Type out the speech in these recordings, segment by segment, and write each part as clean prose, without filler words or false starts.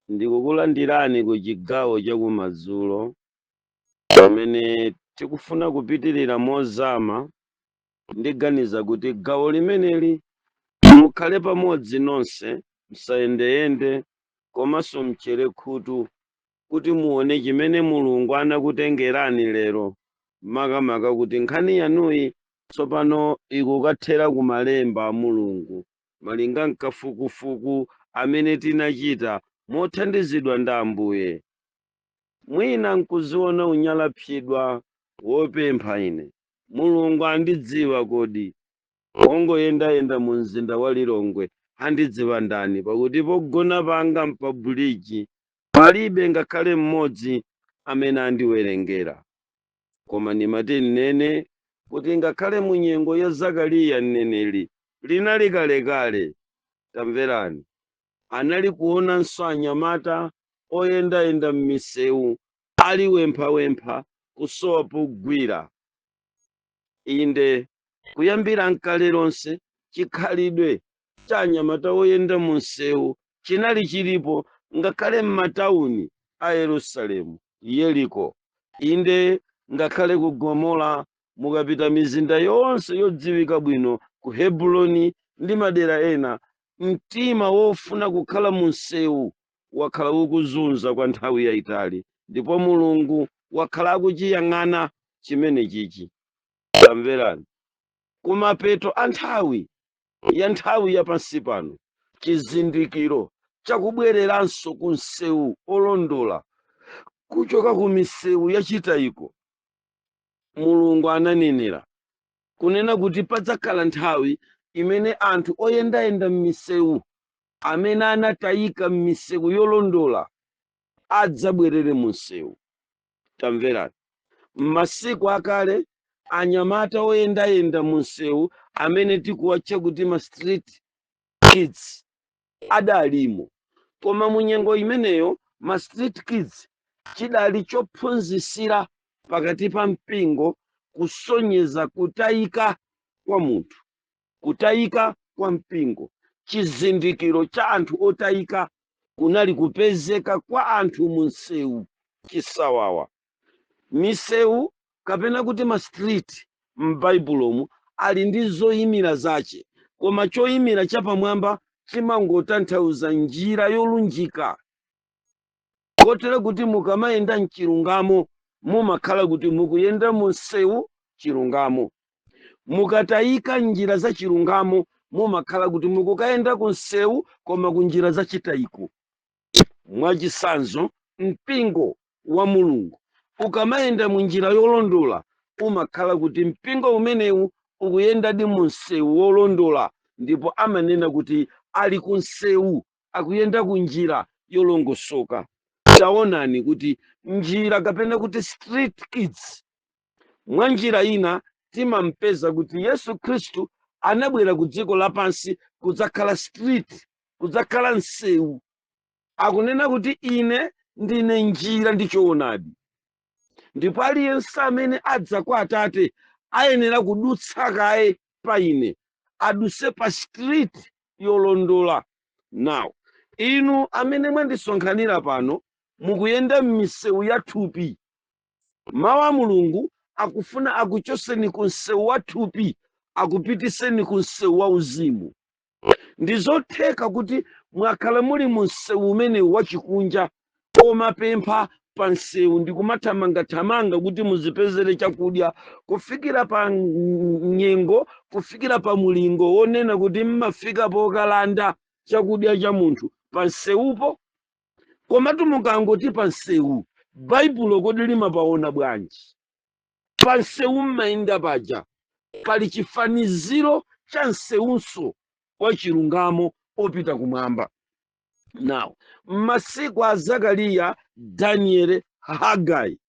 Ndikukulandirani ku chigawo chakumadzulo pamene tikufuna kupitirira mozama. Ndiganiza kuti gawo limeneli mukhale pamodzi nonse, musayendeyende komanso mchere khutu kuti muone chimene Mulungu anakutengerani lero, makamaka kuti nkhani yanuyi tsopano ikukathera ku malemba a Mulungu malinga nkafukufuku amene tinachita mothandizidwa ndi Ambuye. Mwina nkuziona unyalapsidwa wopempha, ine Mulungu andidziwa kodi? Wongoyendayenda mu mzinda wa Lilongwe andidziwa ndani? Pakuti pogona panga mpa buliji, palibe ngakhale mmodzi amene andiwerengera. Koma ndimati nnene kuti ngakhale mu nyengo ya Zakariya mneneri, linali kalekale, tamverani, anali kuonanso anyamata oyendayenda m'misewu ali wemphawempha kusowa pogwira. Inde, kuyambira mkale lonse chikhalidwe cha anyamata oyenda mu msewu chinali chilipo, ngakhale m'matawuni a Yerusalemu, Yeriko, inde, ngakhale ku Gomora. Mukapita mizinda yonse yodziwika bwino, ku Hebroni ndi madera ena, mtima wofuna kukhala mu msewu wakhala ukuzunza kwa nthawi yayitali, ndipo Mulungu wakhala akuchiyang'ana chimene chichi. Tamverani, kumapeto a nthawi ya nthawi yapansi pano, chizindikiro chakubwereranso ku msewu olondola kuchoka ku misewu yachitayiko, Mulungu ananenera kunena kuti padzakhala nthawi imene anthu oyendayenda m'misewu amene anatayika m'misewu yolondola adzabwerere mu msewu. Tamverani, m'masiku akale anyamata oyendayenda mu msewu amene tikuwatcha kuti ma street kids adalimo, koma mu nyengo imeneyo ma street kids chidali chophunzitsira pakati pa mpingo kusonyeza kutayika kwa munthu, kutayika kwa mpingo. Chizindikiro cha anthu otayika kunali kupezeka kwa anthu mu msewu chisawawa. Misewu kapena kuti ma street m'Baibulomu ali ndi zoyimira zace, koma choyimira chapamwamba chimangotanthauza njira yolunjika, kotero kuti mukamayenda mchilungamo mumakhala kuti mukuyenda mu msewu chilungamo. Mukatayika njira za chilungamo mumakhala kuti mukukayenda ku msewu koma ku njira za chitayiko. Mwachitsanzo, mpingo wa Mulungu ukamayenda mu njira yolondola umakhala kuti mpingo umenewu ukuyendadi mu msewu wolondola, ndipo amanena kuti ali ku msewu, akuyenda ku njira yolongosoka. Taonani kuti njira kapena kuti street kids, mwa njira ina timampeza kuti Yesu Khristu anabwera ku dziko lapansi kudzakhala street, kudzakhala msewu. Akunena kuti, "Ine ndine njira ndi choonadi, ndipo aliyense amene adza kwa Atate ayenera kudutsa kaye pa ine, adutse pa street yolondola." Now, inu amene mwandisonkhanira pano mukuyenda m'misewu ya thupi. Mawu a Mulungu akufuna akuchoseni ku msewu wa thupi, akupitiseni ku msewu wa uzimu. Ndi zotheka kuti mwakhala muli mu msewu umenewu wachikunja, omapempha pa msewu ndi kumathamangathamanga kuti muzipezere chakudya, kufikira pa nyengo, kufikira pa mulingo wonena kuti mmafika pokalanda chakudya cha munthu pa msewupo. Komatu mukangoti pa msewu, Baibulo kodi limapaona bwanji? Pa msewu mmayenda paja pali chifaniziro cha msewunso wa chilungamo opita kumwamba. Now, m'masiku a Zakariya, Danieli, Hagai,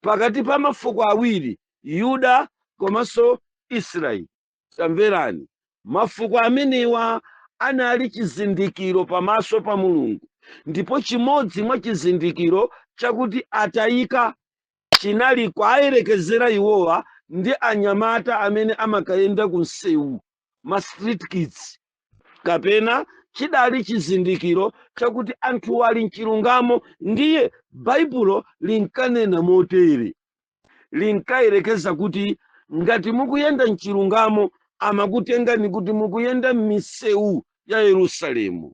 pakati pa mafuko awiri, Yuda komanso Israeli, tamverani, mafuko amenewa anali chizindikiro pamaso pa Mulungu, ndipo chimodzi mwa chizindikiro chakuti atayika chinali kuayerekezera iwowa ndi anyamata amene amakayenda ku msewu, ma street kids, kapena Chidali chizindikiro chakuti anthu ali mchilungamo. Ndiye Baibulo linkanena motere, linkayerekeza kuti ngati mukuyenda mchilungamo, amakutengani kuti mukuyenda m'misewu ya Yerusalemu.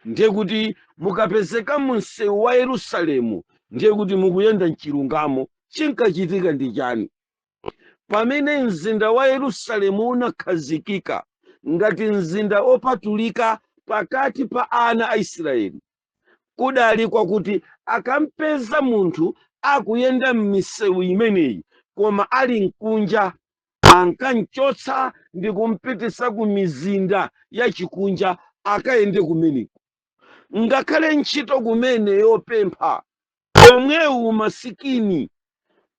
Ndiye kuti mukapezeka mu msewu wa Yerusalemu, ndiye kuti mukuyenda mchilungamo. Chinkachitika ndi chani? Pamene mzinda wa Yerusalemu unakhazikika ngati mzinda opatulika pakati pa ana a Israeli, kudali kwakuti akampeza munthu akuyenda m'misewu imeneyi koma ali mkunja, ankamchotsa ndi kumpitisa ku mizinda yachikunja akayende kumeneko, ngakhale ntchito kumene yopempha omwewu masikini.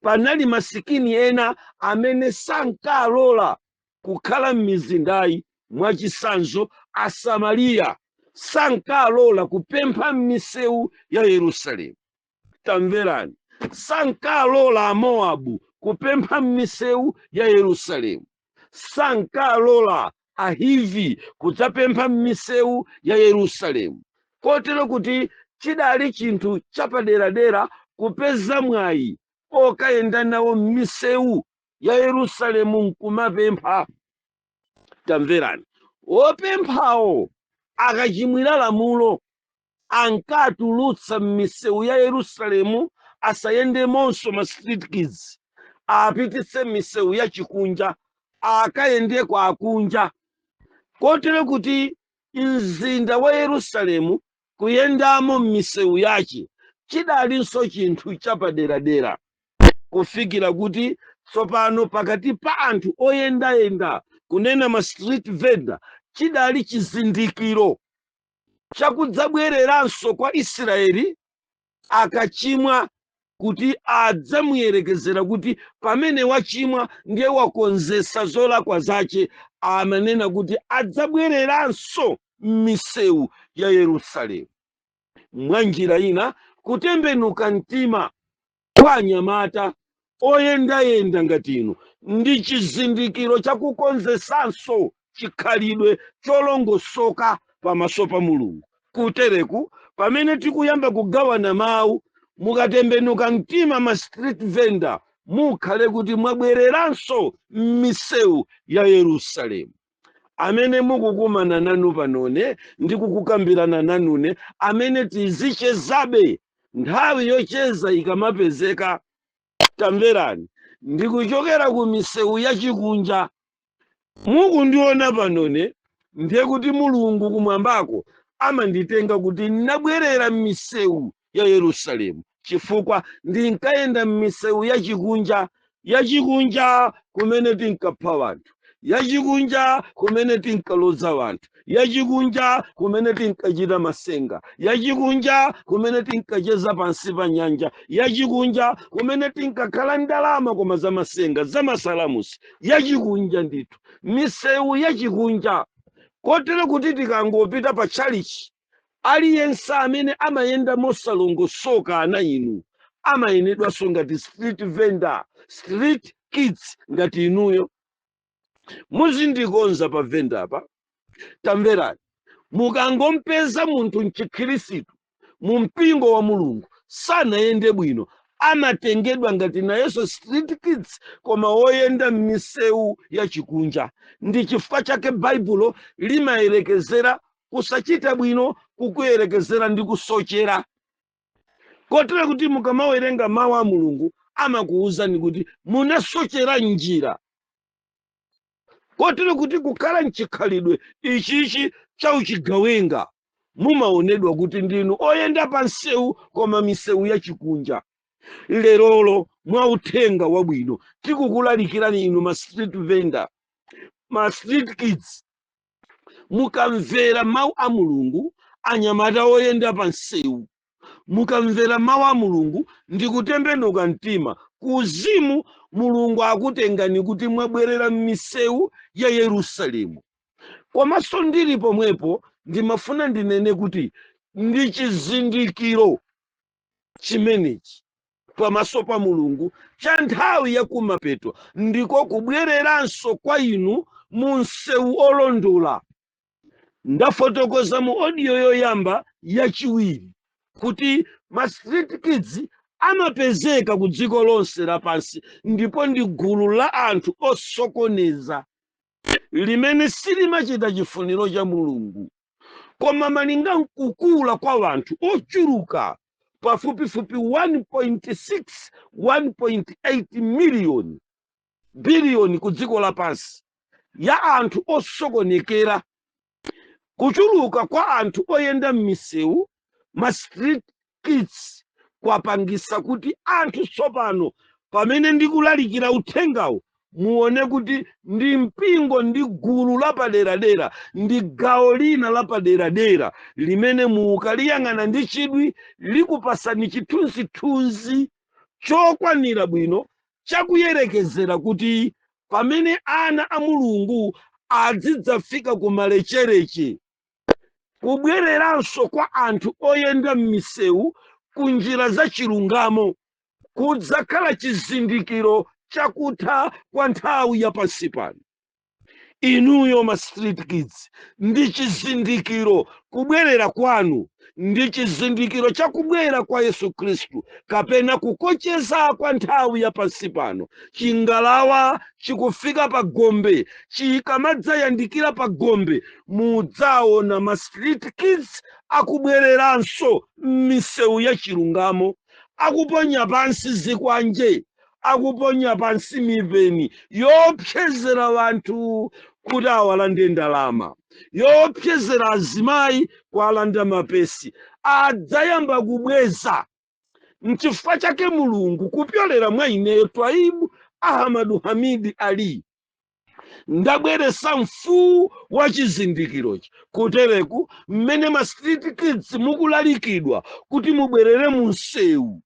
Panali masikini ena amene sankalola kukhala m'mizindayi. Mwachitsanzo, Asamariya sankalola kupempha m'misewu ya Yerusalemu. Tamverani, sankalola Amowabu kupempha m'misewu ya Yerusalemu, sankalola Ahivi kudzapempha m'misewu ya Yerusalemu, kotero kuti chidali chinthu chapaderadera kupeza mwayi okayenda nawo m'misewu ya Yerusalemu nkumapempha. Tamverani, wopemphawo akachimwira lamulo, ankatulutsa m'misewu ya Yerusalemu, asayendemonso ma street kids, apititse m'misewu ya chikunja, akayendeko akunja, kotero kuti mzinda wa Yerusalemu kuyendamo m'misewu yace chidalinso chinthu chapaderadera, kufikira kuti tsopano pakati pa anthu oyendayenda, kunena ma street vendor, chidali chizindikiro chakudzabwereranso kwa Israeli akachimwa, kuti adzamuyerekezera kuti pamene wachimwa ndiye wakonzesa zolakwa zace, amanena kuti adzabwereranso m'misewu ya Yerusalemu. Mwa njira ina, kutembenuka mtima kwa anyamata oyendayenda ngati inu ndi chizindikiro chakukonzesanso chikhalidwe cholongosoka pamaso pa Mulungu. Kutereku, pamene tikuyamba kugawana mawu, mukatembenuka mtima ma street vendor, mukhale kuti mwabwereranso m'misewu ya Yerusalemu. Amene mukukumana nanu panone ndi kukukambirana nanune, amene tizichezabe nthawi yocheza ikamapezeka, tamverani, ndikuchokera ku misewu yachikunja. Mukundiona panone, ndiye kuti Mulungu kumwambako amanditenga kuti ndinabwerera m'misewu ya Yerusalemu, chifukwa ndinkayenda m'misewu yachikunja, yachikunja kumene tinkapha wanthu, yachikunja kumene tinkaloza wanthu, yachikunja kumene tinkachita masenga, yachikunja kumene tinkacheza pansi pa nyanja, yachikunja kumene tinkakhala ndalama koma zamasenga, zamasalamusi, yachikunja ndithu, misewu yachikunja, kotero kuti tikangopita pa tchalichi, aliyense amene amayenda mosalongosoka, ana inu, amayenedwanso ngati street vendor, street kids ngati inuyo. Muzindikonza pa vendor pa. Tamverani, mukangompeza munthu mchikhirisitu mu mpingo wa Mulungu sanayende bwino, amatengedwa ngati nayenso street kids koma woyenda m'misewu yachikunja. Ndi chifukwa chake Baibulo limayerekezera kusachita bwino kukuyerekezera ndi kusochera, kotero kuti mukamawerenga mawu a Mulungu amakuwuzani kuti munasochera njira, kotero kuti kukhala mchikhalidwe ichichi chauchigawenga mumaonedwa kuti ndinu oyenda pa msewu koma misewu yachikunja. Lerolo mwa uthenga wabwino tikukulalikirani inu ma street vendor, ma street kids, mukamvera mawu a Mulungu, anyamata oyenda pa msewu, mukamvera mawu a Mulungu ndi kutembenuka mtima kuzimu, Mulungu akutengani kuti mwabwerera m'misewu ya Yerusalemu. Komanso ndili pomwepo, ndimafuna ndinene kuti ndi chizindikiro chimenechi pamaso pa Mulungu cha nthawi yakumapeto, ndiko kubwereranso kwa inu mu msewu olondola. Ndafotokoza mu audio yoyamba, yachiwiri, kuti ma street kids amapezeka ku dziko lonse lapansi, ndipo ndi gulu la anthu osokoneza limene silimachita chifuniro cha Mulungu. Koma malinga nkukula kwa anthu ochuluka pafupifupi 1.6, 1.8 miliyoni, biliyoni ku dziko lapansi ya anthu osokonekera, kuchuluka kwa anthu oyenda m'misewu, ma street kids, kwapangisa kuti anthu tsopano, pamene ndikulalikira uthengawu, muone kuti ndi mpingo, ndi gulu lapaderadera, ndi gawo lina lapaderadera limene mukaliyang'ana ndi chidwi likupasani chithunzithunzi chokwanira bwino chakuyerekezera kuti pamene ana a Mulungu azidzafika kumalechereche, kubwereranso kwa anthu oyenda m'misewu ku njira za chilungamo kudzakhala chizindikiro chakutha kwa nthawi ya pansi pano. Inuyo ma street kids ndi chizindikiro. Kubwerera kwanu ndi chizindikiro chakubwera kwa Yesu Khristu kapena kukocheza kwa nthawi ya pansi pano. Chingalawa chikufika pa gombe, chikamadzayandikira pa gombe, mudzaona ma street kids akubwereranso m'misewu ya chilungamo, akuponya pansi zikwanje, akuponya pansi mipeni yopsezera wanthu kuti awalande ndalama, yopsezera azimayi kualanda mapesi. Adzayamba kubweza. Nchifukwa chake Mulungu kupyolera mwa ineyo, Twaibu Ahamadu Hamidi Ali, ndabweresa mfuwu wa chizindikirochi. Kutereku mmene ma street kids mukulalikidwa kuti mubwerere mu msewu,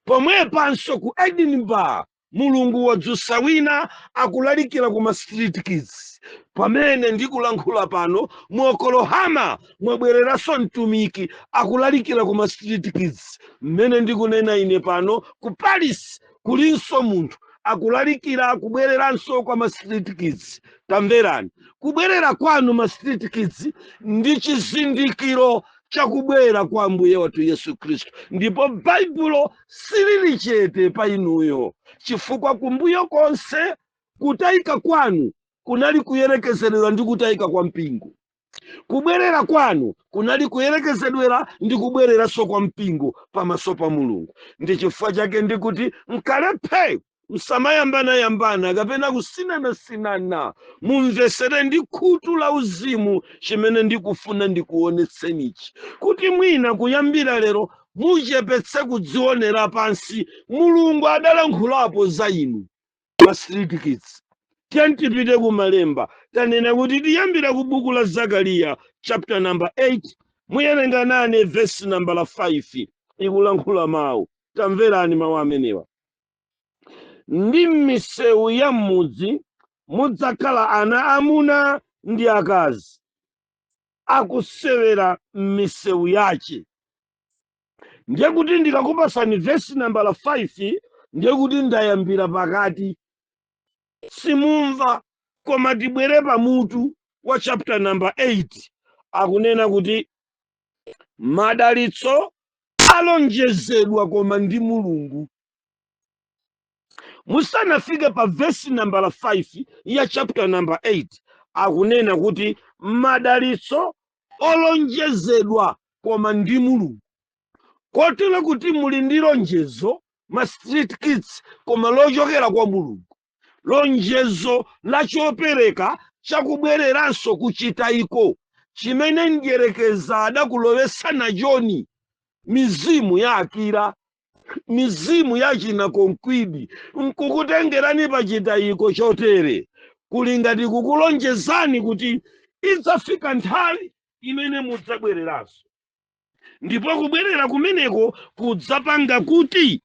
pomwepanso ku Edinburgh Mulungu wadzutsa wina akulalikira ku ma street kids. Pamene ndikulankhula pano, mu Oklahoma mwabwereranso mtumiki akulalikira ku ma street kids. Mmene ndikunena ine pano, ku Paris kulinso munthu akulalikira kubwereranso kwa ma street kids. Tamverani, kubwerera kwanu ma street kids ndi chizindikiro chakubwera kwa Ambuye wathu Yesu Khristu, ndipo Baibulo silili chete pa inuyo, chifukwa kumbuyo konse kutayika kwanu kunali kuyerekezedwera ndi kutayika kwa mpingo. Kubwerera kwanu kunali kuyerekezedwera ndi kubwereranso kwa mpingo pamaso pa Mulungu. Ndi chifukwa chake ndikuti mkalephe, msamayambanayambana kapena kusinanasinana. Mumvesere ndi khutu la uzimu chimene ndikufuna ndikuonetsenichi, kuti mwina kuyambira lero muchepetse kudzionera pansi. Mulungu adalankhulapo za inu ma street kids. Tiyeni tipite kumalemba. Tanena kuti tiyambira ku buku la Zakariya chapter number 8. Muyerenga nane verse number 5, ikulankhula mawu. Tamverani mawu amenewa: "Ndi m'misewu ya m'mudzi mudzakhala ana amuna ndi akazi akusewera m'misewu yace." Ndiye kuti ndikakupasani vesi nambala 5, ndiye kuti ndayambira pakati, simumva. Koma tibwere pamutu wa chapter number 8. Akunena kuti madalitso alonjezedwa koma ndi Mulungu. Musanafike pa vesi nambala 5 ya chapter number 8, akunena kuti madalitso olonjezedwa koma ndi Mulungu, kotero kuti muli ndi lonjezo ma street kids, koma lochokera kwa Mulungu, lonjezo la chopereka chakubwereranso kuchitayiko chimene mdyerekeza adakulowetsa nachoni. Mizimu ya akira, mizimu ya china konkwidi, nkukutengerani pa chitayiko chotere, kuli ngati kukulonjezani kuti idzafika nthawi imene mudzabwereranso, ndipo kubwerera kumeneko kudzapanga kuti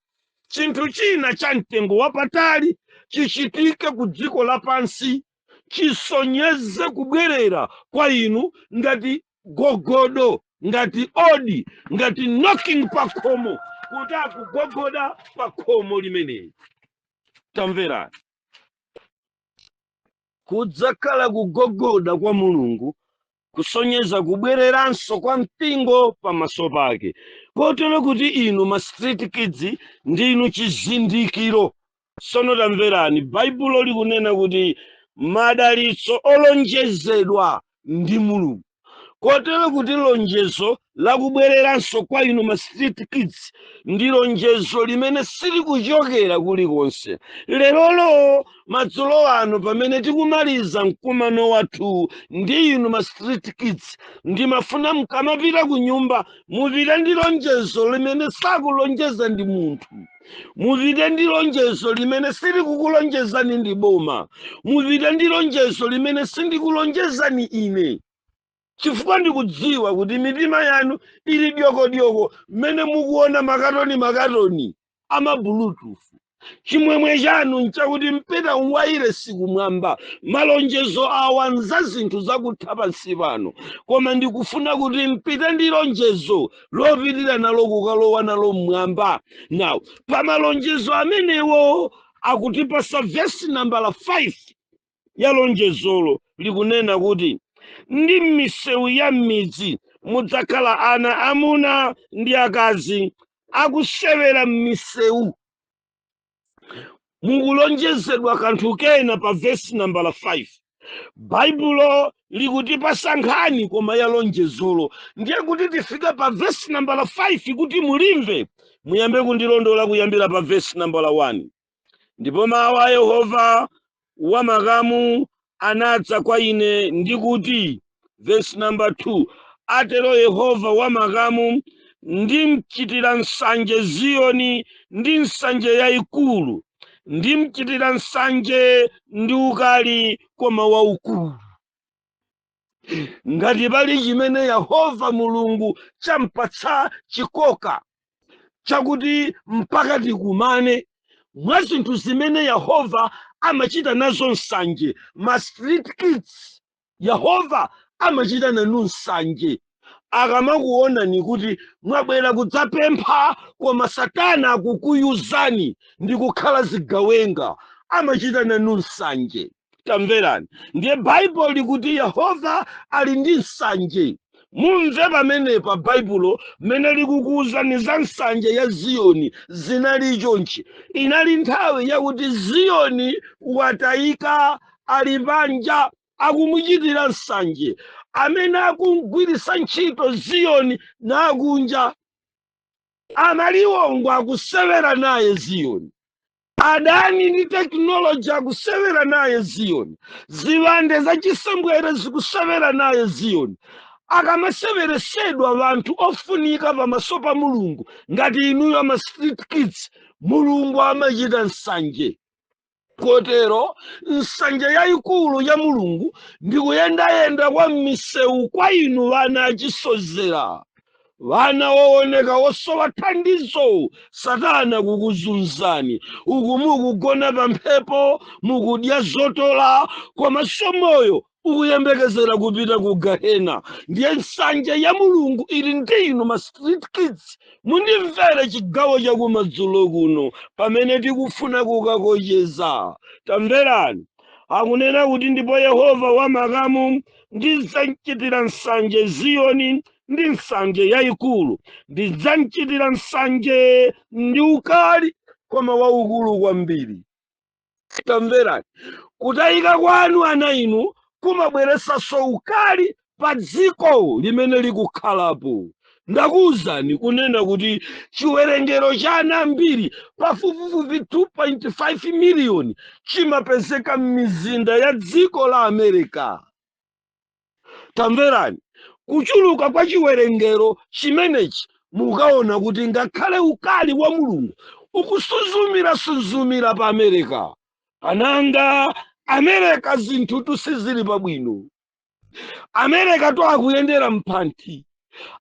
chinthu china cha mtengo wapatali chichitike ku dziko lapansi, chisonyeze kubwerera kwa inu, ngati gogodo, ngati odi, ngati knocking pa khomo, kuti akugogoda pa khomo limeneli. Tamverani, kudzakhala kugogoda kwa Mulungu. Kusonyeza kubwereranso kwa mpingo pamaso pake, kotero kuti inu ma street kids ndinu chizindikiro. Sono tamverani, Baibulo likunena kuti madalitso olonjezedwa ndi Mulungu, kotero kuti lonjezo lakubwereranso kwa inu ma street kids ndi lonjezo limene silikuchokera kulikonse. Lerolo madzulo ano, pamene tikumaliza mkumano wathu ndi inu ma street kids, ndimafuna mkamapita ku nyumba mupite ndi lonjezo limene sakulonjeza ndi munthu, mupite ndi lonjezo limene silikukulonjezani ndi boma, mupite ndi lonjezo limene sindikulonjezani ine, chifukwa ndikudziwa kuti mitima yanu ili dyokodyoko mmene mukuona makatoni makatoni ama Bluetooth. Chimwemwe chanu nchakuti mpita wailesi kumwamba. Malonjezo awa nza zinthu zakutha pansi pano, koma ndikufuna kuti mpite ndi lonjezo lopitira nalo kukalowa nalo mmwamba. Now, pa malonjezo amenewo akutipasa vesi nambala 5 ya lonjezolo, likunena kuti ndi m'misewu ya m'midzi mudzakhala ana amuna ndi akazi akusewera m'misewu. Mukulonjezedwa kanthu kena pa vesi nambala 5. Baibulo likutipasa nkhani koma ya lonjezolo. Ndiye kuti tifike pa vesi nambala 5, kuti mulimve, muyambe kundilondola kuyambira pa vesi nambala 1. Ndipo mawu a Yehova wamakamu anadza kwa ine ndi kuti, vesi namba 2, atero Yehova wamakamu, ndimchitira nsanje Ziyoni ndi nsanje yayikulu, ndimchitira nsanje ndi ukali koma waukulu. Ngati pali chimene Yehova Mulungu champatsa chikoka chakuti mpaka tikumane mwa zinthu zimene Yehova amachita nazo nsanje, ma street kids, Yehova amachita nanu nsanje akamakuonani kuti mwabwera kudzapempha koma Satana akukuyuzani ndi kukhala zigawenga. Amachita nanu nsanje. Tamverani, ndiye Baibulo likuti Yehova ali ndi nsanje. Mumve pamenepa Baibulo mmene likukuwuzani za nsanje ya Ziyoni. Zinali chonchi: inali nthawi yakuti Ziyoni watayika, ali panja, akumuchitira nsanje amene akumgwiritsa ntchito Ziyoni nakunja. Amaliwongo akusewera naye Ziyoni, adani ndi technology akusewera naye Ziyoni, ziwanda zachisembwere zikusewera naye Ziyoni. Akamaseweresedwa vanthu ofunika pamaso pa Mulungu ngati inuyo ama street kids, Mulungu amachita nsanje. Kotero nsanje yayikulu ya Mulungu ndi kuyendayenda kwa m'misewu kwa inu vana achisozera, vana wooneka wosowa thandizo, Satana kukuzunzani uku mukugona pa mphepo, mukudya zotola, komanso moyo ukuyembekezera kupita ku gahena. Ndiye nsanje ya Mulungu ili ndi inu ma street kids. Mundimvere chigawo chakumadzulo kuno pamene tikufuna kukakocheza. Tamverani, akunena kuti ndipo Yehova wamakamu, ndidzamchitira nsanje Ziyoni ndi nsanje yayikulu, ndidzamchitira nsanje ndi ukali koma waukulu kwambiri. Tamverani, kutayika kwanu ana inu kumabweresanso ukali pa dziko limene likukhalapo. Ndakuwuzani kunena kuti chiwerengero cha ana ambiri pafupifupi 2.5 miliyoni chimapezeka m'mizinda ya dziko la America. Tamverani, kuchuluka kwa chiwerengero chimenechi, mukaona kuti ngakhale ukali wa Mulungu ukusuzumira-suzumira pa America. Ananga, America zinthu tusizili pabwino. America to akuyendera mphanthi,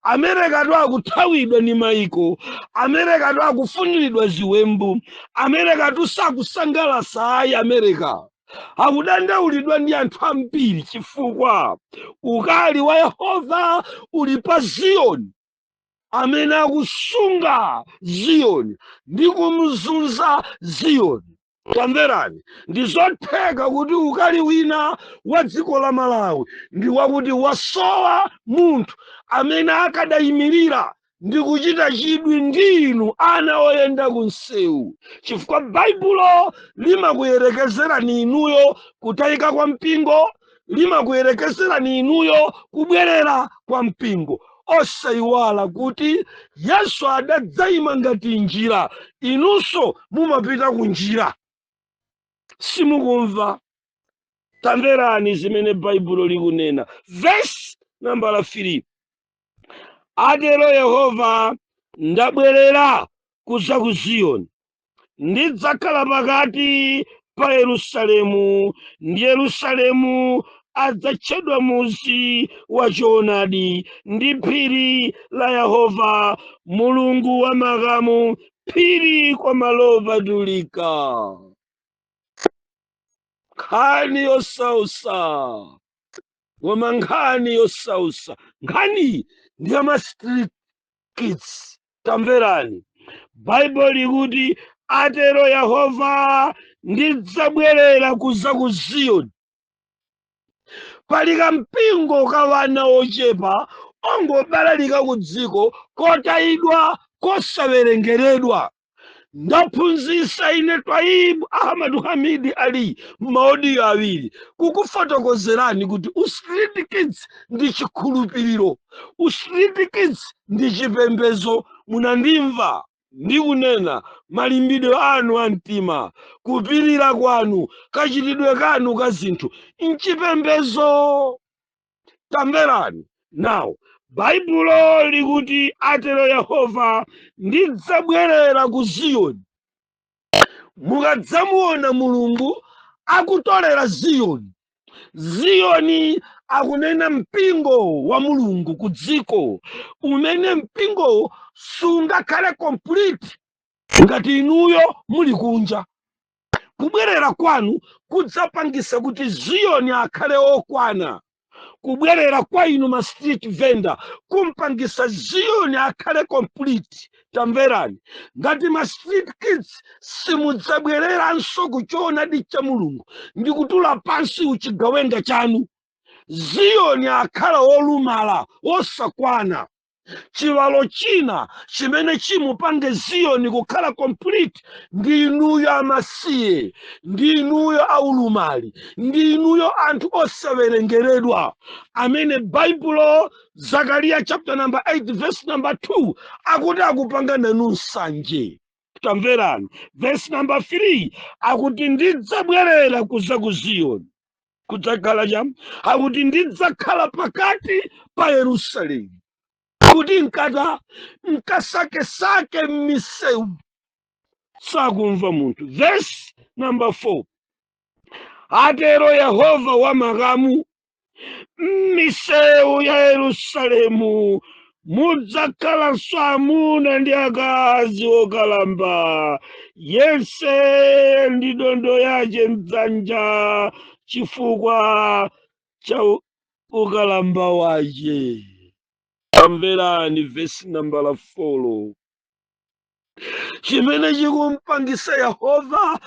America to akuthawidwa ni maiko, America to akufuniridwa ziwembu, America to sakusangalasa ayi. America akudandaulidwa ndi anthu ambiri chifukwa ukali wa Yehova uli pa Ziyoni, amene akusunga Ziyoni ndi kumzunza Ziyoni. Tamverani, ndi zotheka kuti ukali wina wa dziko la Malawi ndi wakuti wasowa munthu amene akadayimirira ndi kuchita chidwi ndi inu ana oyenda ku msewu, chifukwa Baibulo limakuyerekezerani inuyo kutayika kwa mpingo, limakuyerekezerani inuyo kubwerera kwa mpingo. Osayiwala kuti Yesu adadzayima ngati njira, inunso mumapita ku njira. Simukumva? Tamverani zimene Baibulo likunena, vesi nambala 3: "Atero Yehova, ndabwerera kuza ku Ziyoni, ndidzakhala pakati pa Yerusalemu, ndi Yerusalemu adzatchedwa muzi wa choonadi, ndi phiri la Yehova Mulungu wa makamu, phiri kwa malo opatulika." Nkhani yosausa, koma nkhani yosausa, nkhani ndi ama street kids. Tamverani, Baibulo likuti, "Atero Yehova, ndidzabwerera kuza ku Ziyoni." Pali kampingo ka wana ochepa ongobalalika ku dziko, kotayidwa, kosawerengeredwa. Ndaphunzitsa ine Twaibu Ahmadu Hamidi Ali m'ma audio awiri kukufotokozerani kuti u street kids ndi chikhulupiriro, u street kids ndi chipembedzo. Munandimva ndikunena malimbidwe anu a mtima, kupirira kwanu, kachitidwe kanu ka zinthu mchipembedzo. Tamverani nawo, Baibulo likuti, "Atero Yehova, ndidzabwerera ku Ziyoni." Mukadzamuona Mulungu akutolera Ziyoni, Ziyoni akunena mpingo wa Mulungu ku dziko, umene mpingowo sungakhale complete ngati inuyo muli kunja. Kubwerera kwanu kudzapangisa kuti Ziyoni akhale okwana. Kubwerera kwa inu ma street vendor kumpangisa Ziyoni akhale complete. Tamverani, ngati ma street kids simudzabwereranso kuchoonadi cha Mulungu ndi kutula pansi uchigawenga chanu, Ziyoni akhala olumala, osakwana. Chiwalo china chimene chimupange Ziyoni kukhala complete ndi inuyo amasiye, ndi inuyo aulumali, ndi inuyo anthu osawerengeredwa amene Baibulo, Zakariya chapter number 8 verse number 2, akuti akupanga nanu nsanje. Tamverani, verse number 3 akuti, "Ndidzabwerera kuza ku Ziyoni." Kudzakhala cha akuti, "Ndidzakhala pakati pa Yerusalemu," kuti nkata nkasakesake m'misewu. Sakumva munthu. Verse number 4: "Atero Yehova wa makamu, m'misewu ya Yerusalemu mudzakhalanso amuna ndi akazi okalamba, yense ndi ndodo yace mdzanja chifukwa cha ukalamba wace." Tamverani vesi nambala 4, chimene chikumpangisa Yehova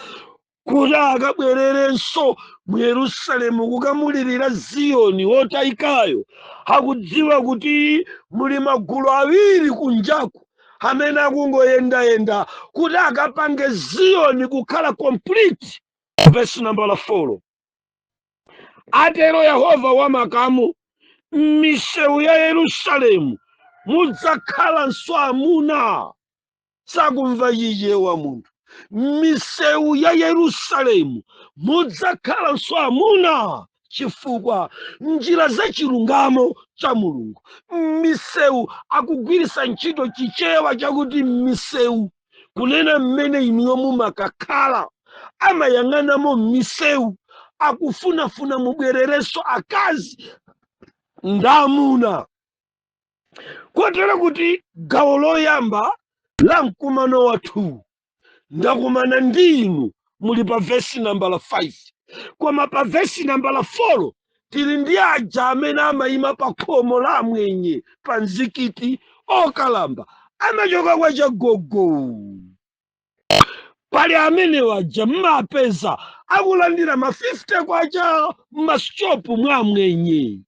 kuti akabwererenso mu Yerusalemu kukamulirira Ziyoni wotayikayo, akudziwa kuti muli magulu awiri kunjaku amene akungoyendayenda kuti akapange Ziyoni kukhala complete. Verse nambala 4: "Atero Yehova wamakamu, m'misewu ya Yerusalemu mudzakhalanso amuna." Sakumva Chichewa munthu. M'misewu ya Yerusalemu mudzakhalanso amuna, chifukwa njira za chilungamo cha Mulungu m'misewu, akugwiritsa ntchito Chichewa chakuti m'misewu kunena mmene inuyo mumakakhala, amayang'anamo m'misewu, akufunafuna mubwererenso akazi ndi amuna. Kotero kuti gawo loyamba la mkumano wathu ndakumana ndi inu muli pa vesi nambala 5, koma pa vesi nambala 4 tili ndi aja amene amayima pa khomo la amwenye pa mzikiti, okalamba, amachoka kwa chagogo. Pali amene waja mmapeza akulandira ma 50 kwacha mmashopu mwa mwenye,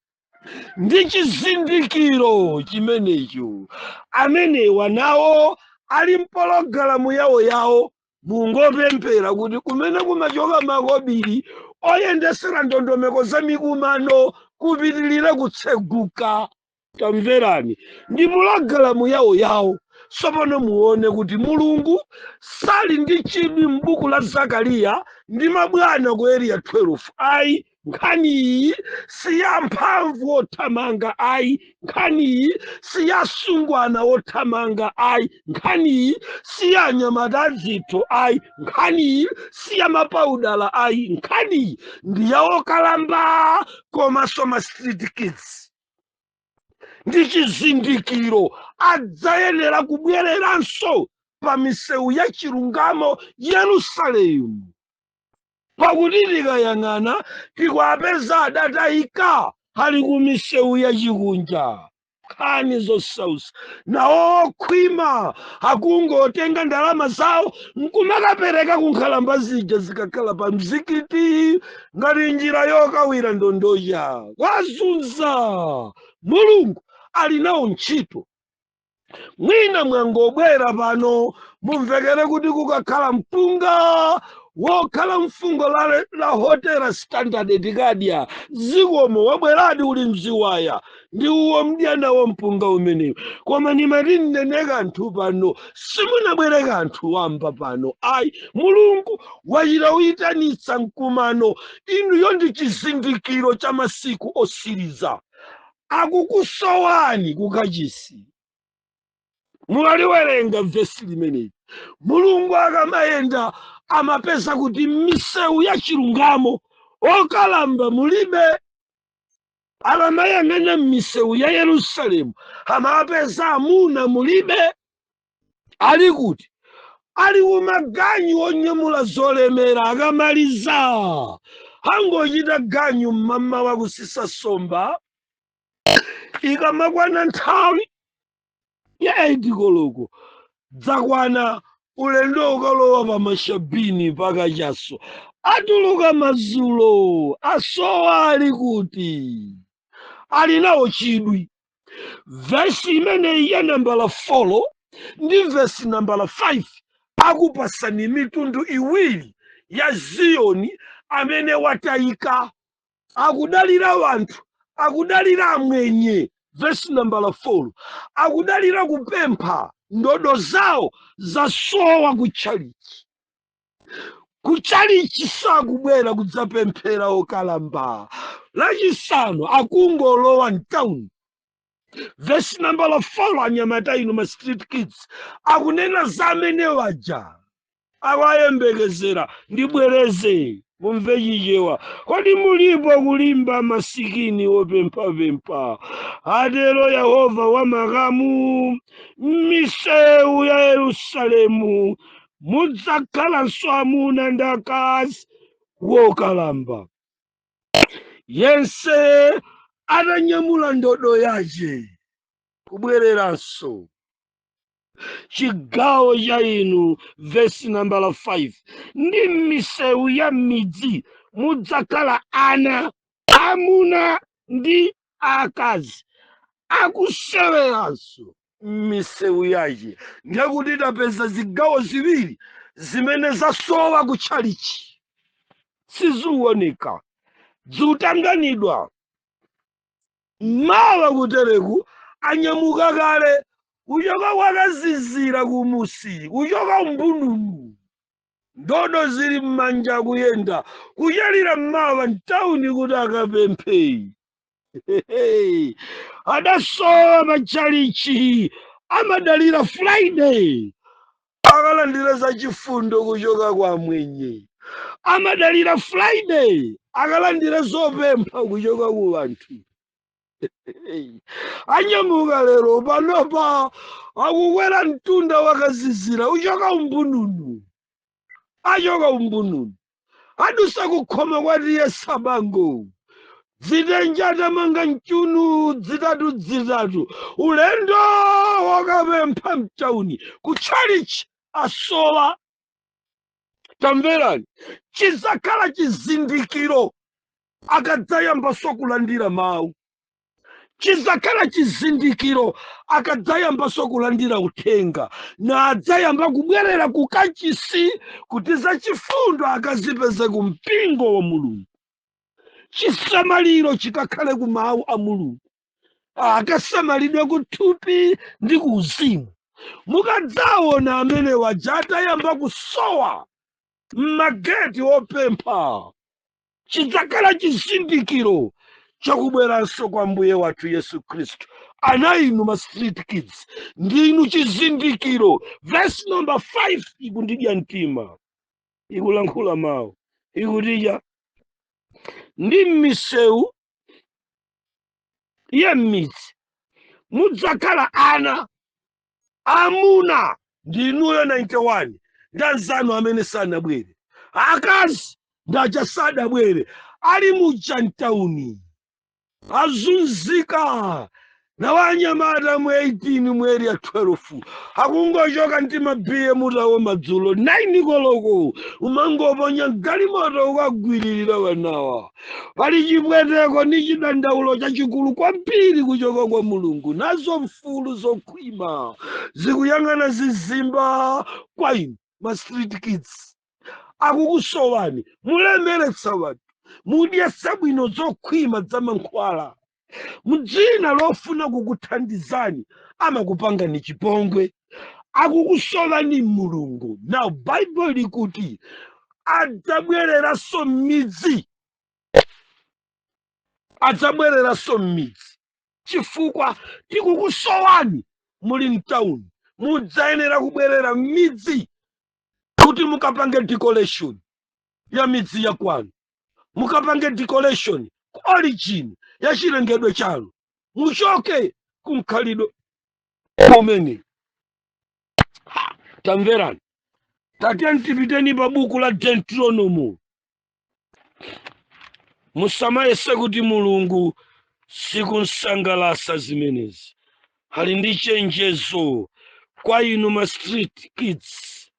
ndi chizindikiro chimenecho. Amenewa nawo ali mpologalamu yawo yawo. Mungopemphera kuti kumene kumachoka makobiri oyendesera ndondomeko za mikumano kupitilire kutseguka. Tamverani, ndi pulogalamu yawo yawo. Tsopano muone kuti Mulungu sali ndi chidwi m'buku la Zakariya ndi mabwana ku Area 12 ayi. Nkhani iyi si ya mphamvu wothamanga ayi. Nkhani iyi si ya sungwana wothamanga ayi. Nkhani iyi si ya anyamata adzitho ayi. Nkhani iyi si ya mapaudala ayi. Nkhani iyi ndi ya okalamba komanso ma street kids. Ndi chizindikiro, adzayenera kubwereranso pa misewu ya chilungamo Yerusalemu, pakuti tikayang'ana tikuapeza adatayika, ali ku misewu ya chikunja. Nkhani zosausa, nawo okhwima akungotenga ndalama zawo nkumakapereka ku nkhalamba zija zikakhala pa mzikiti ngati njira yokawira ndondocha kwazunza. Mulungu ali nawo ntchito. Mwina mwangobwera pano, mumvekere kuti kukakhala mpunga wokhala mfungo la hotela Standard tikadya zikomo. Wabweradi uli mziwaya ndi uwo, mdya nawo mpunga umenewu. Koma nimati nnene kanthu pano, simunabwere kanthu wamba pano ayi. Mulungu wachita uyitanitsa mkumano. Inuyo ndi chizindikiro cha masiku osiriza. Akukusowani kukachisi. Mukaliwerenga vesi limeneli, Mulungu akamayenda amapeza kuti misewu ya chilungamo okalamba mulibe. Akamayang'ana m'misewu ya Yerusalemu amapeza amuna mulibe. Ali kuti? Ali kumaganyu onyamula zolemera. Akamaliza angochita ganyu mmamawa kusisa somba, ikamakwana nthawi ya 8 koloko dzakwana, ulendo ukalowa pa mashabini pakachaso, atuluka madzulo. Asowa. Ali kuti? Ali nawo chidwi. Vesi imeneyi ya nambala 4 ndi vesi nambala 5 akupasani mitundu iwiri ya Ziyoni amene watayika, akudalira wanthu, akudalira amwenye. Vesi nambala 4, akudalira kupempha, ndodo zawo zasowa kutchalichi. Kutchalichi sakubwera kudzapemphera okalamba. Lachisanu akungolowa mtawuni. Vesi nambala 4, anyamata inu ma street kids, akunena za amene waja awayembekezera. Ndibwereze mumve Chichewa. Kodi mulipo kulimba masikini wopemphapempha? Atero Yehova wamakamu, m'misewu ya Yerusalemu mudzakhalanso amuna ndi akazi wokalamba, yense atanyamula ndodo yace. Kubwereranso chigawo cha inu, vesi nambala 5, ndi m'misewu ya midzi mudzakhala ana amuna ndi akazi akuseweranso m'misewu yace. Ndekuti tapeza zigawo ziwiri zimene zasowa kutchalichi, siziwoneka, ziutanganidwa. Mawa kutereku anyamuka kale kuchoka kwakazizira kumusi, kuchoka mbununu, ndodo zili m'manja, kuyenda kuchalira mawa mtawuni kuti akapemphe. Adasowa machalichi, amadalira Friday akalandira zachifundo kuchoka kwa mwenye, amadalira Friday akalandira zopempha kuchoka ku anthu. Anyamuka lero panopa, akukwera mtunda wakazizira uchoka umbununu, achoka umbununu, adusa kukhoma kwati yesabango, dzitenja atamanga mchunu dzitatu dzitatu, ulendo wakapempha mtauni. Kutchalichi asowa. Tamverani, chizakhala chizindikiro akadzayambanso kulandira mawu, chizakhala chizindikiro akadzayambanso kulandira uthenga, na adzayamba kubwerera ku kachisi kuti zachifundo akazipeze ku mpingo wa Mulungu. Chisamaliro chikakhale ku mawu a Mulungu, akasamalidwe ku thupi ndi ku uzimu. Mukadzaona amene waja atayamba kusowa m'mageti opempha, chidzakhala chizindikiro chakubweranso kwa Mbuye wathu Yesu Khristu. Ana inu ma street kids, ndinu chizindikiro. Verse number 5 ikundidya mtima, ikulankhula mawu, ikutija ndi m'misewu ya m'midzi mudzakhala ana amuna, ndinuyo 91 ndi anzanu amene sanabwere, akazi ndaja sadabwere, ali muja mtauni azunzika na wanyamata mu 18, mu Area 12, akungochoka ndi mabiye mutawo madzulo 9 koloko, umangoponya galimoto ukagwiririra wanawa. Pali chipweteko ndi chidandaulo chachikulu kwambiri kuchoka kwa Mulungu. Nazo mfulu zokhwima zikuyang'ana zizimba kwa inu ma street kids, akukusowani. Mulemeretsa wanthu, mudyesa bwino zokhwima za mankhwala mdzina lofuna kukuthandizani, amakupangani chipongwe, akukusowani Mulungu. Now Bible likuti adzabwereranso m'midzi, adzabwereranso m'midzi chifukwa tikukusowani muli mtawuni. Mudzayenera kubwerera m'midzi kuti mukapange decoration ya midzi ya kwanu, mukapange decoration ku origin ya chilengedwe chanu, muchoke ku mkhalidwe umene. Ha, tamverani, tatiyeni tipiteni pa buku la Deuteronomo. Musamayese kuti Mulungu sikunsangalasa zimenezi. Ali ndi chenjezo kwa inu ma street kids,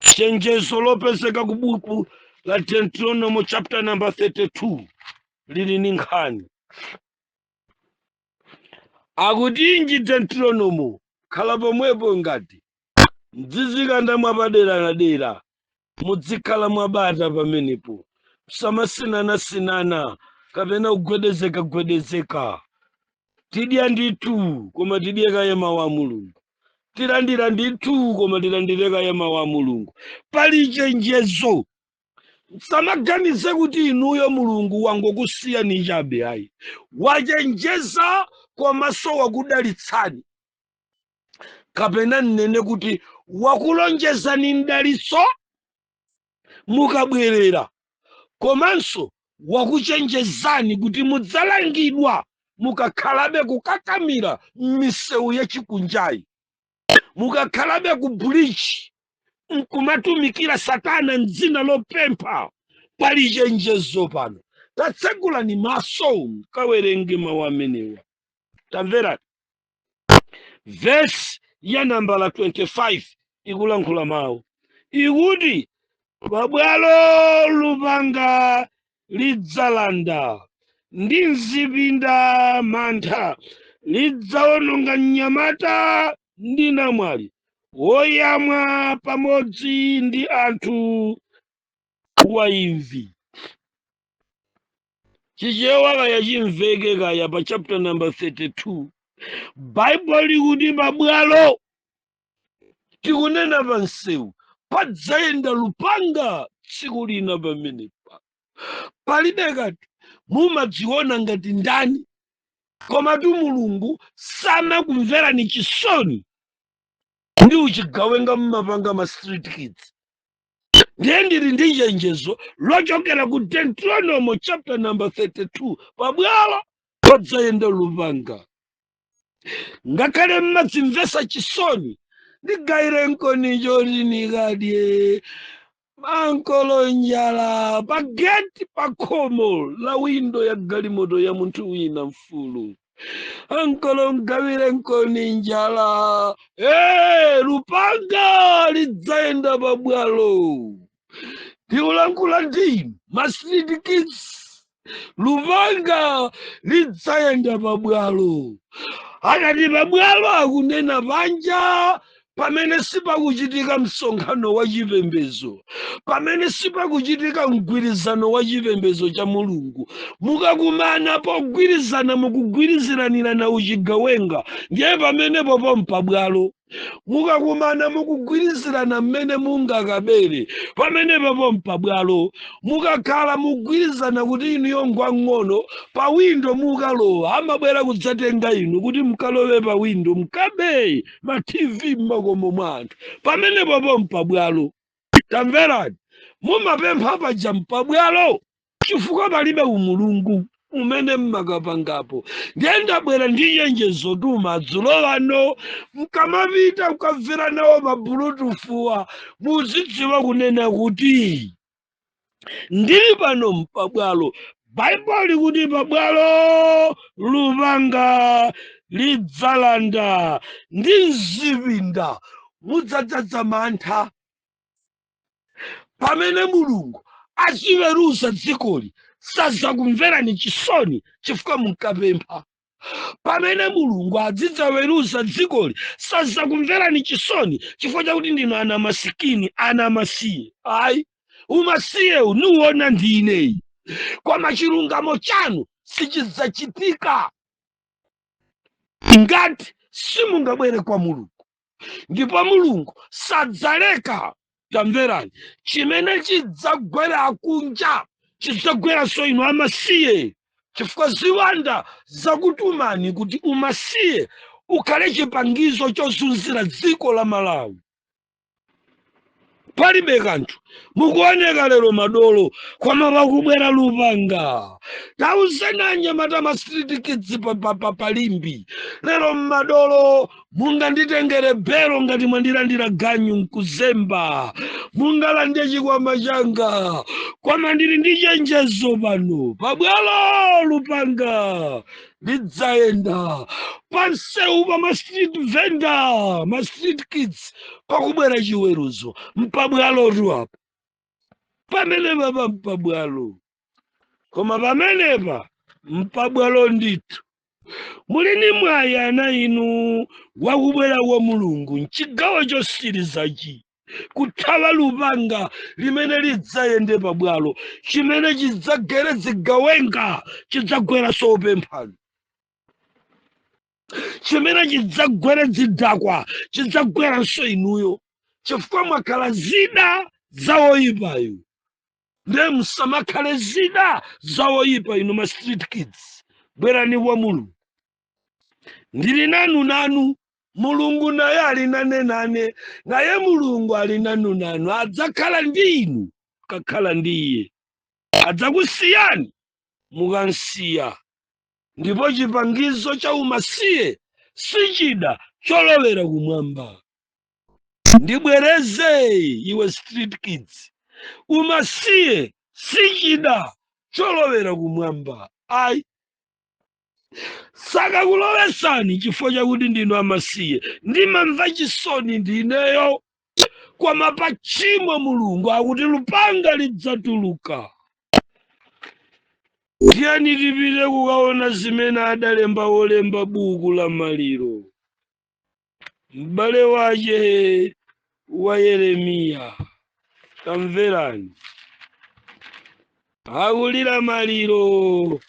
chenjezo lopezeka ku buku la Deuteronomo chapter number 32, lili ni nkhani. Akutinji Deuteronomo? Khala pomwepo, ngati mdzizikanda mwapadera na dera, mudzikhala mwabata pamenepo, samasinana-sinana kapena kugwedezeka-gwedezeka. Tidya ndithu, koma tidye kaye mawu a Mulungu. Tilandira ndithu, koma tilandire kaye mawu a Mulungu. Pali chenjezo. Samaganize kuti inuyo Mulungu wangokusiyani chabe, ayi. Wachenjeza komanso wakudalitsani, kapena nnene kuti wakulonjezani mdalitso mukabwerera, komanso wakuchenjezani kuti mudzalangidwa mukakhalabe kukakamira m'misewu yachikunjayi, mukakhalabe ku bridge nkumatumikira Satana mdzina lopempha. Pali chenjezo pano. Tatsegulani maso, kawerenge mawu amenewa. Tamverani, vesi ya nambala 25 ikulankhula mawu, ikuti pabwalo lupanga lidzalanda, ndi mzipinda mantha lidzawononga mnyamata ndi namwali woyamwa pamodzi ndi anthu waimvi. Chichewa kaya chimveke kaya. Pa chapter number 32, Baibulo likuti pabwalo, tikunena pa msewu, padzayenda lupanga tsiku lina. Pamenepa palibe kanthu. Mumadziona ngati ndani? Komatu Mulungu samakumverani chisoni ndi uchigawenga mmapanga ma street kids. Ndiye ndili ndi chenjezo lochokera ku Deuteronomy chapter number 32: pabwalo padzayenda lupanga. Ngakhale mmadzimvesa chisoni, ndigayire nkoni choti nikadye, ankolo njala, pa geti, pa khomo la windo ya galimoto ya munthu wina mfulu, ankolo mgawire nkoni njala. Lupanga lidzayenda pabwalo. Ndikulankhula ndi inu ma street kids, lupanga lidzayenda pabwalo. Akati pabwalo akunena panja pamene sipakuchitika msonkhano wa chipembedzo, pamene sipakuchitika mgwirizano wa chipembedzo cha Mulungu. Mukakumana pogwirizana, mukugwiriziranirana uchigawenga, ndiye pamenepo pompabwalo. Mukakumana mukugwirizirana mmene mungakabere, pamenepo pompabwalo. Mukakhala mugwirizana kuti inuyo ngwang'ono, pa windo mukalowa, amabwera kudzatenga inu kuti mukalowe pa windo mkabe ma TV mmakomo mwa anthu, pamenepo pompabwalo. Tamverani, mumapempha paja mpabwalo, chifukwa palibe umulungu umene mmakapangapo. Ndiye ndabwera ndi chenjezo tu madzulo ano, mkamapita kukamvera nawo mabulutufuwa, muzidziwa kunena kuti ndili pano mpabwalo. Baibulo likuti pabwalo lupanga lidzalanda, ndi mzipinda mudzadzaza mantha. Pamene Mulungu aziweruza dzikoli, sazakumverani chisoni chifukwa munkapempha. Pamene Mulungu adzidzaweruza dzikoli, sazakumverani chisoni chifukwa chakuti ndinu ana masikini, ana masiye. Ayi, umasiyewu niwona ndine, koma chilungamo chanu sichidzachitika ngati simungabwere kwa Mulungu. Ndipo Mulungu sadzaleka, tamverani, chimene chidzagwera akunja chidzagweranso inu amasiye, chifukwa ziwanda zakutumani kuti umasiye ukhale chipangizo chozunzira dziko la Malawi. Palibe kanthu, mukuoneka lero madolo, koma pakubwera lupanga. Tauzeni anyamata ma street kids palimbi lero mmadolo, munganditengere belo ngati mwandilandira ganyu nkuzemba, mungalande chikwama changa, koma ndili ndi chenjezo pano. Pabwalo lupanga lidzayenda, pansewu pa ma street vendor, ma street kids, pakubwera chiweruzo. Mpabwalotu apa, pamenepa pa mpabwalo, koma pamenepa mpabwalo ndithu. Muli ni mwayi ana inu wakubwera kwa Mulungu mchigawo chosirizachi, kuthawa lupanga limene lidzayende pabwalo, chimene chidzagwere zigawenga chidzagweranso opemphani, chimene chidzagwere zidakwa chidzagweranso inuyo, chifukwa mwakhala zida za woyipayo. Ndiye musamakhale zida za woyipa inu ma street kids. Bwerani kwa Mulungu, ndili nanu nanu. Mulungu naye ali nane nane, naye Mulungu ali nanu nanu. Adzakhala ndi inu kakhala ndi iye, adzakusiyani mukansiya. Ndipo chipangizo cha umasiye sichida cholowera kumwamba. Ndibwereze, iwe street kids, umasiye sichida cholowera kumwamba. Ayi, sakakulowesani chifukwa chakuti ndinu amasiye. Ndimamva chisoni ndineyo, koma pa tchimo Mulungu akuti lupanga lidzatuluka. Tiyeni tipite kukaona zimene adalemba wolemba buku la maliro, m'bale wace wa Yeremiya. Tamverani, akulira maliro,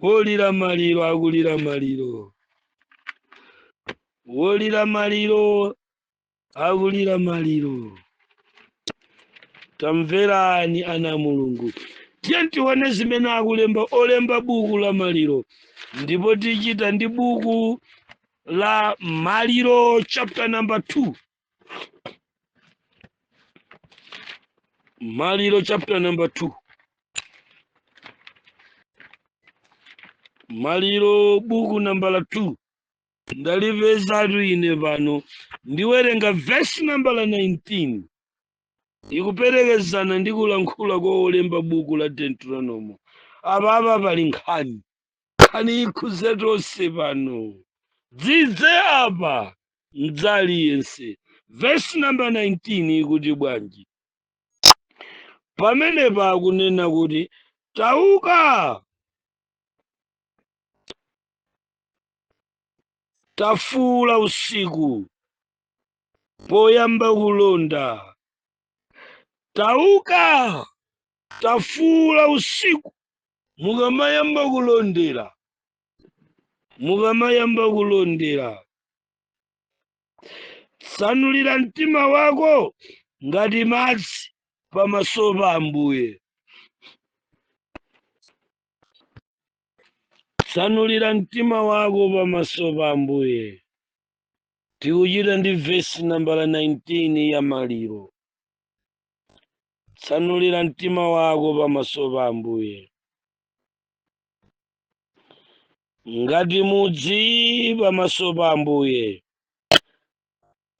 wolira maliro akulira maliro, wolira maliro akulira maliro. Tamverani ana Mulungu, tiye tione zimene akulemba olemba buku la maliro. Ndipo tichita ndi buku la Maliro chapter number 2. Maliro chapter number 2, Maliro buku nambala 2, ndalipezatu ine pano. Ndiwerenga verse nambala 19, ikuperekezana ndi kulankhula kwa olemba buku la Deuteronomo. Apapa pali nkhani, nkhani ikhuze tonse pano, dzidze apa mdzaliyense. Verse number 19 ikuti bwanji? Pamenepa akunena kuti tauka, tafuula usiku poyamba kulonda. Tauka, tafuula usiku mukamayamba kulondera, mukamayamba kulondera. Tsanulira mtima wako ngati madzi pamaso pa Ambuye. Tsanulira mtima wako pamaso pa Ambuye. Tikuchita ndi vesi nambala 19 ya maliro. Tsanulira mtima wako pamaso pa Ambuye. Ngati mudzi pamaso pa Ambuye.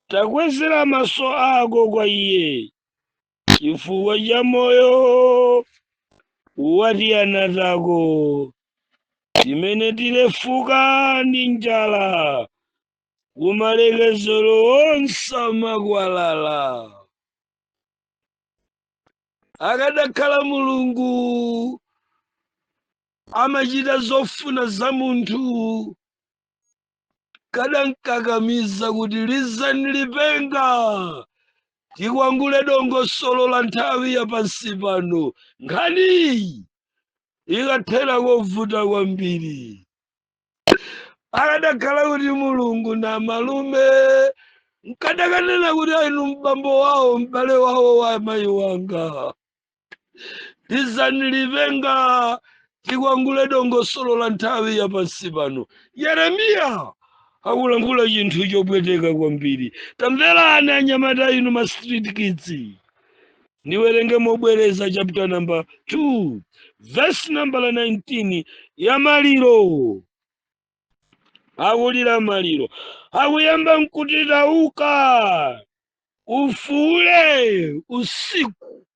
Takwezera maso ako kwa Iye chifukwa cha moyo wa tiana tako timene tilefuka ndi njala kumalekezero onse amakwalala. Akadakhala Mulungu amachita zofuna za munthu, kadankakamiza kuti lizani lipenga tikwangule dongosolo la nthawi ya pansi pano. Nkhani ikathera kovuta kwambiri. Akadakhala kuti Mulungu na malume, nkadakanena kuti ainu mbambo wawo, m'bale wawo wa amayi wanga, lizani lipenga tikwangule dongosolo la nthawi ya pansi pano. Yeremiya akulankhula chinthu chopweteka kwambiri. Tamverani anyamata inu ma street kids, ndiwerenge mobwereza chapter number 2 verse number 19 ya maliro. Akulira maliro, akuyamba nkuti tauka ufuule usiku.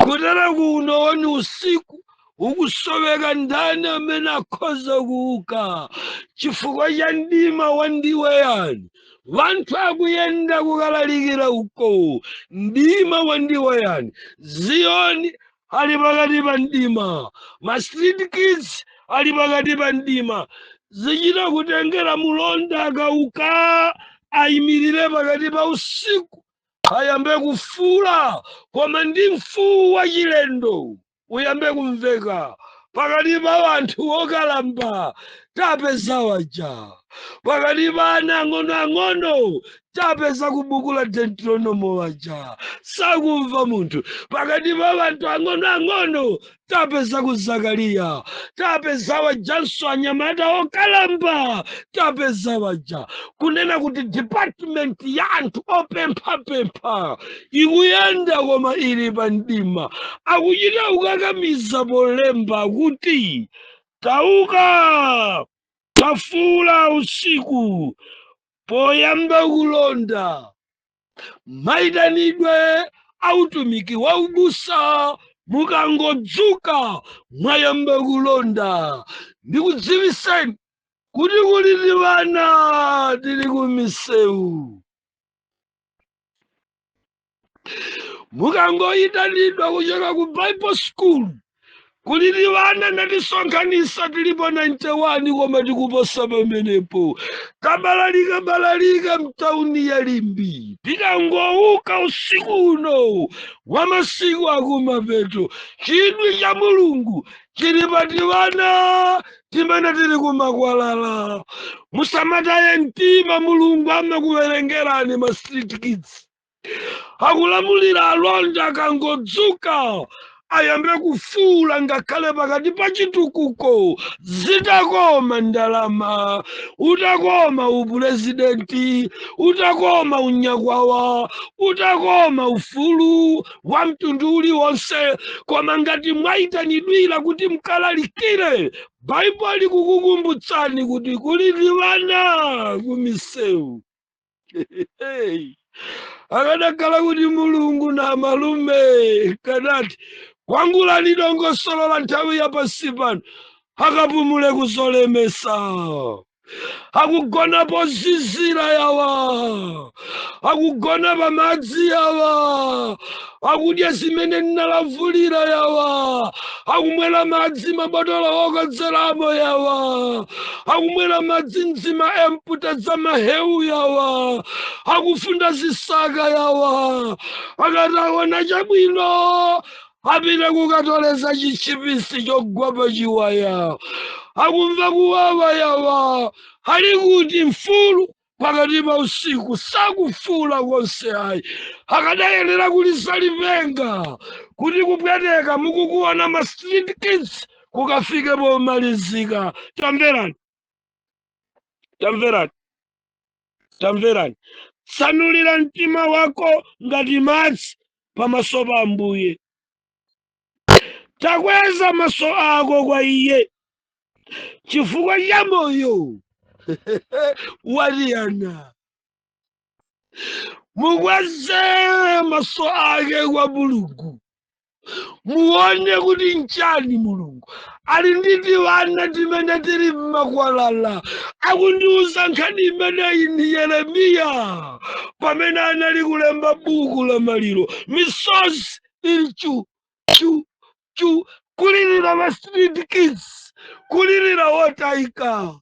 Kutera kuno ni usiku ukusoweka ndani amene akhoza kuuka chifukwa cha mdima wa ndiweyani. Wanthu akuyenda kukalalikira uko, mdima wa ndiweyani. Ziyoni ali pakati pa mdima, ma street kids ali pakati pa mdima. Zichita kutengera mulonda akauka ayimirire pakati pa usiku ayambe kufula, koma ndi mfuwu wachilendo uyambe kumveka pakati pa wanthu okalamba tapeza waja, pakati pa ana ang'onoang'ono tapeza kubuku la Deuteronomo waja, sakumva munthu. Pakati pa wanthu ang'onoang'ono tapeza ku Zakariya, tapeza wajanso anyamata okalamba tapeza waja. Kunena kuti department ya anthu opemphapempha ikuyenda koma ili pa mdima. Akuchita kukakamiza polemba kuti tauka tafuula usiku poyamba kulonda. Mayitanidwe autumiki wa ubusa mukangodzuka mwayamba kulonda. Ndikudziwiseni kuti kuli vana tili kumisewu. Mukangoyitanidwa kuchoka ku Bible school kuli vana ndatisonkhanisa tilipo 91 koma tikuposa pamenepo. Tabalalika balalika mtauni ya Limbi. Tikangouka usiku uno wa masiku akumapeto, chidwi cha Mulungu chili pati vana timene tili kumakwalala. Musamataye mtima, Mulungu amakuwerengerani ma street kids. Akulamulira alonda akangodzuka ayambe kufuula ngakhale pakati pa chitukuko. Zitakoma ndalama, utakoma upurezidenti, utakoma unyakwawa, utakoma ufulu wa mtundu uliwonse, koma ngati mwayitanidwira kuti mkalalikire, Baibulo likukukumbutsani kuti kuli vana kumisewu. Akadakhala kuti Mulungu na malume kanati kwangulani dongosolo la nthawi ya pansi pano akapumule kuzolemesa. Akugona pozizira yawa, akugona pamadzi yawa, akudya zimene ndinalavulira yawa, akumwera madzi mabotolo okodzeramo yawa, akumwera madzi mdzima emputa za mahewu yawa, akufunda zisaka yawa. Akati aona chabwino apita kukatoleza chichipisi chogwa pachiwaya. Akumva kuwawa yawa. Ali kuti mfulu pakati pa usiku sakufula konse ayi. Akadayenera kulisa lipenga kuti kupweteka mukukuona ma street kids kukafike pomalizika. Tamverani, tamverani, tamverani. Tsanulira mtima wako ngati madzi pamaso pa Ambuye. Takweza maso ako kwa iye chifukwa cha moyo waliyana. Mukweze maso ake kwa Mulungu, muone kuti nchani Mulungu ali ndi tiwana timene tili mmakwalala. Akundiuza nkhani imeneyi ndi Yeremiya pamene anali kulemba buku la maliro, misozi ili chu chu chu, kulirira ma street kids, kulirira wotayika.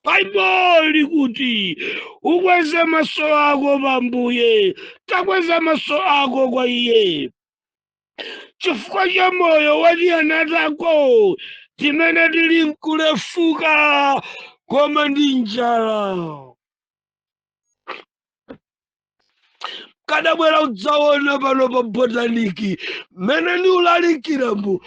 Baibulo likuti ukweze maso ako pa Ambuye, takweza maso ako kwa iye chifukwa cha moyo watiyana tako timene tili nkulefuka koma ndi njala. Kadabwera udzaona pano pa botaniki mmene ndiulalikiramu,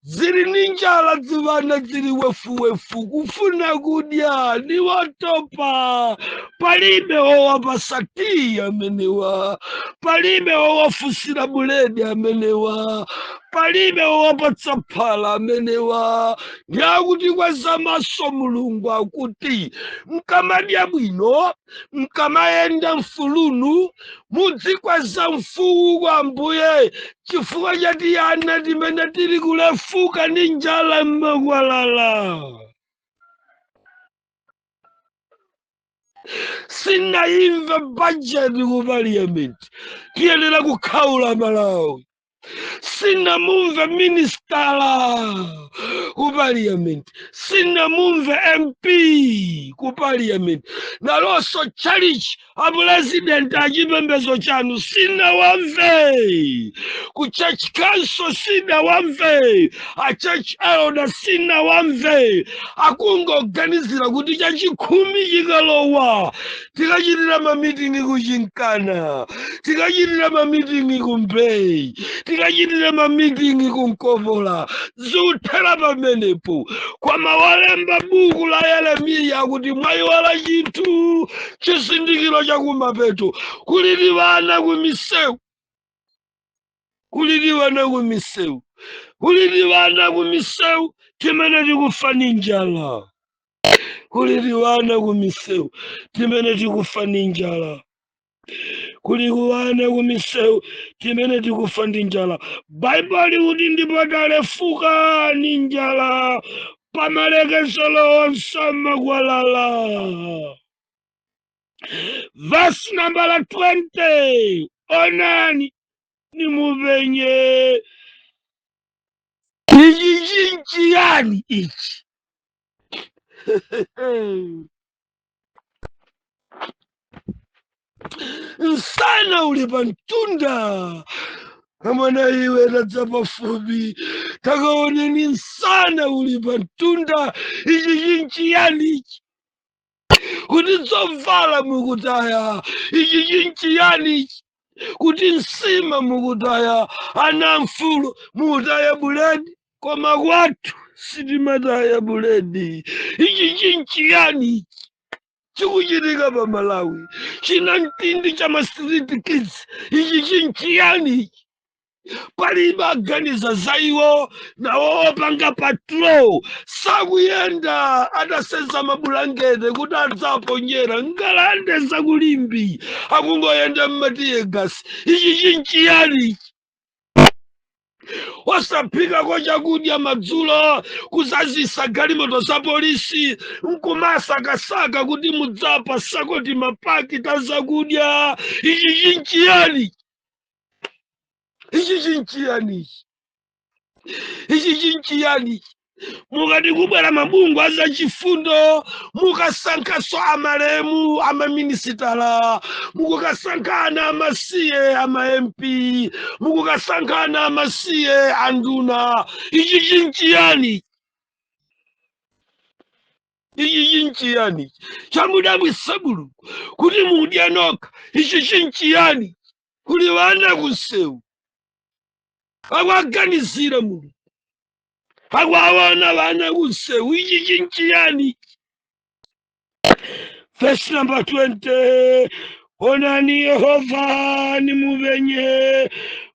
zili ndi njala dzivana zili wefuwefu kufuna kudya, ndi wotopa. Palibe wowapasa tiyi amenewa, palibe wowafusira buledi amenewa, palibe wowapatsa phala amenewa. Ndi akuti kweza maso Mulungu akuti mkamadya bwino, mkamayenda mfulunu, mudzikweza mfuwu kwa Ambuye chifukwa cha tiyana timene tili kulefuka ndi njala mmakwalala. Sinaimve bajeti ku parliament, tiyenera kukhaula Malawi. Sinamumve ministala ku parliament, sinamumve MP ku parliament, nalonso church a president achipembedzo chanu sinawamve, ku church council sinawamve, a church elder sinawamve. Akungoganizira kuti chachikhumi chikalowa tikachitira mamitingi kuchinkana, tikachitira mamitingi kumbeyi, tikachitira mamitingi kunkopola, ziuthera pamenepo. Koma walemba buku la Yeremiya kuti mwayiwala chinthu chizindikiro chakumapeto, kulili vana kumisewu, kulili vana kumisewu, kulili vana kumisewu timene tikufa ni njala, kulili vana kumisewu timene tikufa ni njala, kuli kuwana kumisewu timene tikufa ndi njala. Baibulo likuti ndipo talefuka ni njala pamalekezero onse makwalala. Verse number 20, onani nimupenye ichi chinchiyani ichi? Msana uli pa mtunda, amwana iwe tadza pafupi, takaoneni msana uli pa mtunda. Ichi chinchiyani ichi? Kuti dzovala mukutaya, ichi chinchiyani ichi? Kuti nsima mukutaya, ana mfulu mukutaya buledi, koma kwathu sitimataya buledi. Ichi chinchiyani ichi chikuchitika pa Malawi? China mtindi cha ma street kids, ichi chinchiyani ichi? Palibe aganiza za iwo, nawo opanga patrol sakuyenda atasenza mabulangete kuti adzaponyera ngalande zakulimbi, akungoyenda mmatiye gasi. Ichi chinchiyani ichi? Osaphikako chakudya madzulo, kuzazisa galimoto za polisi nkumasakasaka kuti mudzapasako timapaki ta zakudya. Ichi chinchiyani? Ichi chinchiyani? Ichi chinchiyani? Mukati kubwera mabungwe azachifundo, mukasankhaso amalemu amaminisitala, mukukasankhana amasiye ama MP, mukukasankhana amasiye anduna. Ichi chinchiyani? Ichi chinchiyani? Chamudabwisa Mulungu kuti mudye nokha. Ichi chinchiyani? Kuli vana kunsewu akwaganizira Mulungu, akwaona vana kunsewu. Ichi chinchiyani? Verse number 20: onani Yehova, nimupenye,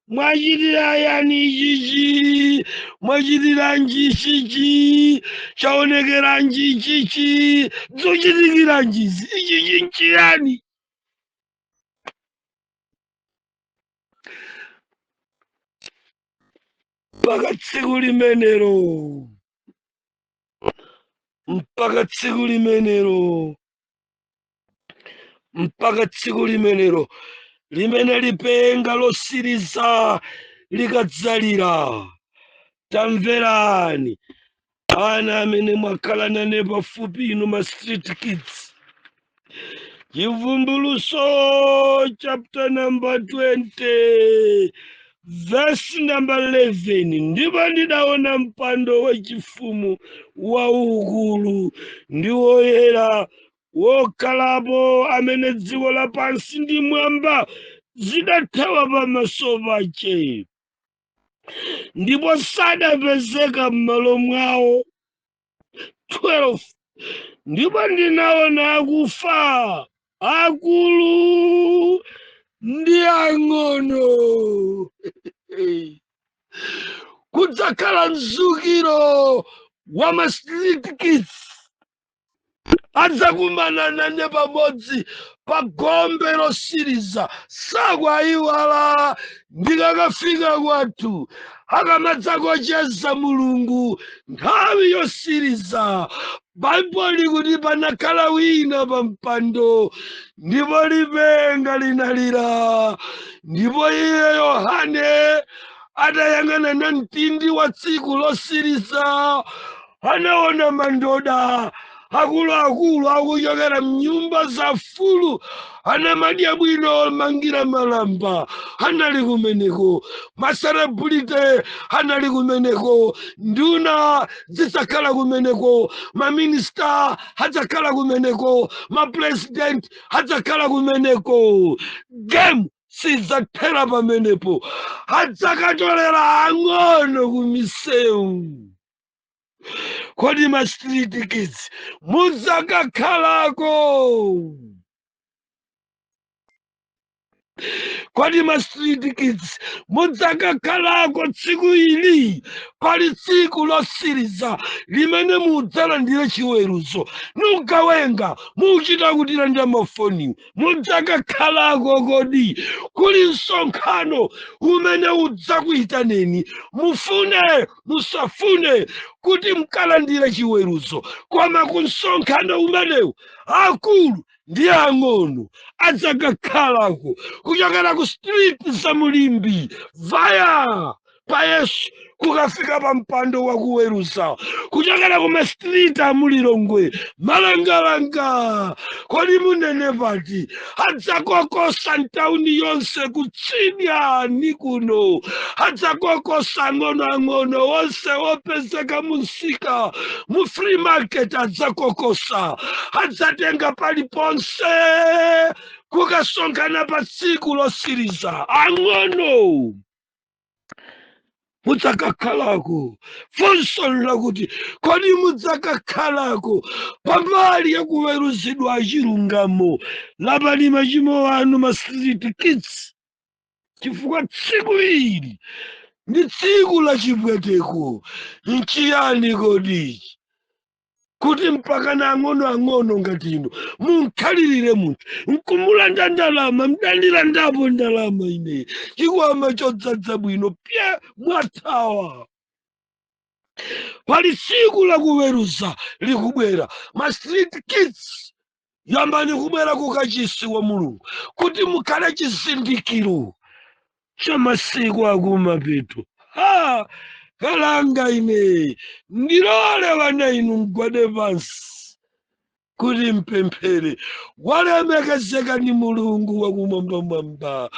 mwachitira yani ichichi? Mwachitiranji ichichi? Chaonekeranji ichichi? Zochitikiranjizi? Ichi chinchiyani? Mpaka tsiku limenelo, mpaka tsiku limenelo, mpaka tsiku limenelo limene lipenga losiriza likadzalira. Tamverani ana amene mwakhala nane pafupi, inu ma street kids. Chivumbuluso chapter number 20 verse number 11: ndipo ndidaona mpando wachifumu waukulu ndi woyera, wokhalapo amene dziko lapansi ndi mwamba zidathawa pamaso pache, ndipo sadapezeka m'malo mwawo. 12 ndipo ndinaona akufa, akulu ndi ang'ono. Kudzakhala mzukiro wa ma street kids, adzakumana nane pamodzi pa gombe losiriza. Sakwayiwala ndikakafika kwathu, akamadzakocheza Mulungu nthawi yosiriza. Baibulo likuti panakhala wina pa mpando, ndipo lipenga linalira, ndipo iye Yohane atayang'ana na mtindi wa tsiku losiriza, anaona mandoda akuluakulu akuchokera mnyumba za fulu, anamadya bwino, mangira malamba anali kumeneko, ma celebrity anali kumeneko, nduna zidzakhala kumeneko, maminista adzakhala kumeneko, mapresident adzakhala kumeneko. Game sidzathera pamenepo, adzakatolera ang'ono kumisewu. Kodi ma street kids mudzakakhalako? Kodi ma street kids mudzakakhalako tsiku ili? Pali tsiku losiriza limene mudzalandire chiweruzo. Nugawenga muchita kutilandira mafoni, mudzakakhalako kodi? Kuli msonkhano umene udzakuyitaneni, mufune musafune, kuti mkalandire chiweruzo. Koma ku msonkhano umenewu akulu ndi ang'ono adzakakhalako, kuchokera ku street za Mulimbi vaya pa Yesu kukafika pa mpando wakuweruza, kuchokera ku ma street a Mulilongwe malangalanga. Kodi munene pati? Adzakokosa mtauni yonse kutsidyani kuno, adzakokosa ang'onoang'ono wonse wopezeka munsika mu free market, adzakokosa, adzatenga paliponse kukasonkhana pa tsiku losiriza. Ang'ono mudzakakhalako? Funso lakuti, kodi mudzakakhalako pambali yakuweruzidwa chilungamo? Lapani machimo anu, ma street kids, chifukwa tsiku ili ndi tsiku la chipweteko. Nchiyani kodi? Kuti mpakana ang'onoang'ono ngati inu munkhalirire munthu nkumulanda ndalama. Mdandilandapo ndalama ine, chikwama chodzadza bwino pye, mwathawa. Pali tsiku lakuweruza likubwera. Ma street kids, yambani kubwera ku kachisi wa Mulungu kuti mukhale chizindikiro cha masiku akumapeto. Ha, kalanga ine! Ndilole vana inu mgwade pansi kuti mpemphere. Walemekezeka ni Mulungu wakumwambamwamba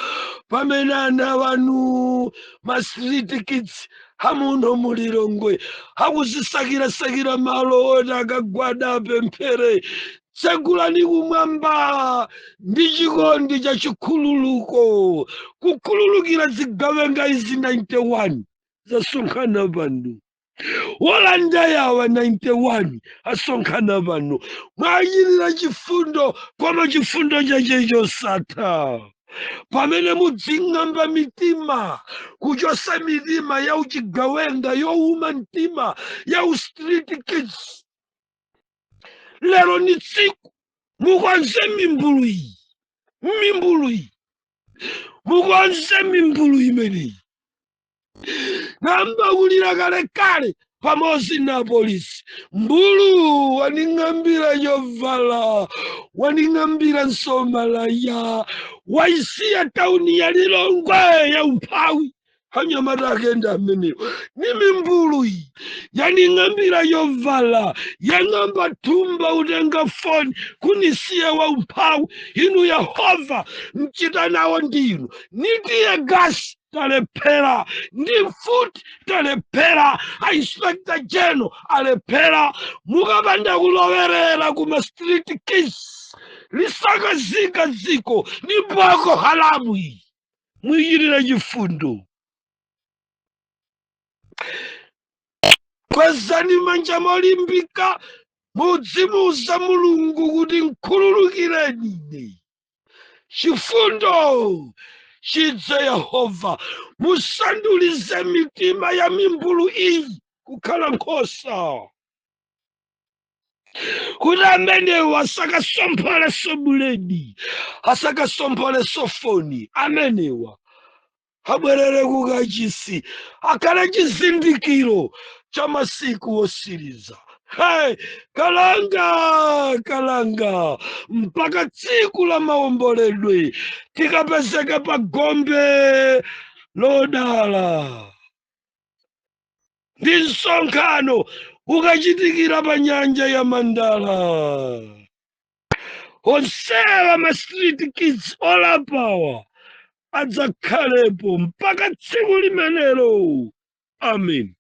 pamene ana wanu ma street kids hamuno mulilongwe hakuzisakirasakira malo oti akagwada apemphere. Tsegulani kumwamba ndi chikondi cha chikhululuko kukhululukira zigawenga izi 91 zasonkhana pano. Wolanda yawa 91 asonkhana pano, mwachitira chifundo, koma chifundo chache chosatha. Pamene mudzing'amba mitima, kuchosa mitima ya uchigawenga, youma mtima, ya ustreet kids, lero ni tsiku mukonze mimbulu iyi, mimbulu iyi, mukonze mimbulu imeneyi. Namba kulira kalekale pamodzi na polisi. Mbulu waning'ambira chovala, waning'ambira nsomalaya, waisiya tauni ya Lilongwe ya umphawi. Anyamata akenda amenewo ni mimbulu iyi yaning'ambira yovala, yang'amba thumba, utenga foni, kunisiya wa umphawi. Inu Yehova, mchita nawo ndinu. Ni tear gas talephera, ndi mfuti talephera, a inspector general alephera. Mukapanda kulowerera kuma street kids, lisakazika dziko ni Boko Haramu iyi. Muyirire chifundo, kwezani manja molimbika, mudzimuza Mulungu kuti nkhululukireni ine. Chifundo chidze Yehova, musandulize mitima ya mimbulu iyi kukhala nkhosa, kuti amenewo asakasompholeso buledi, asakasompholeso foni. Amenewa abwerere kukachisi, akhale chizindikiro cha masiku osiriza. Hey, kalanga, kalanga! Mpaka tsiku la maomboledwe tikapezeke pa gombe lodala ndi msonkhano ukachitikira pa nyanja ya Mandala. Onsewa ma street kids olapawa adzakhalepo mpaka tsiku limenelo. Amen.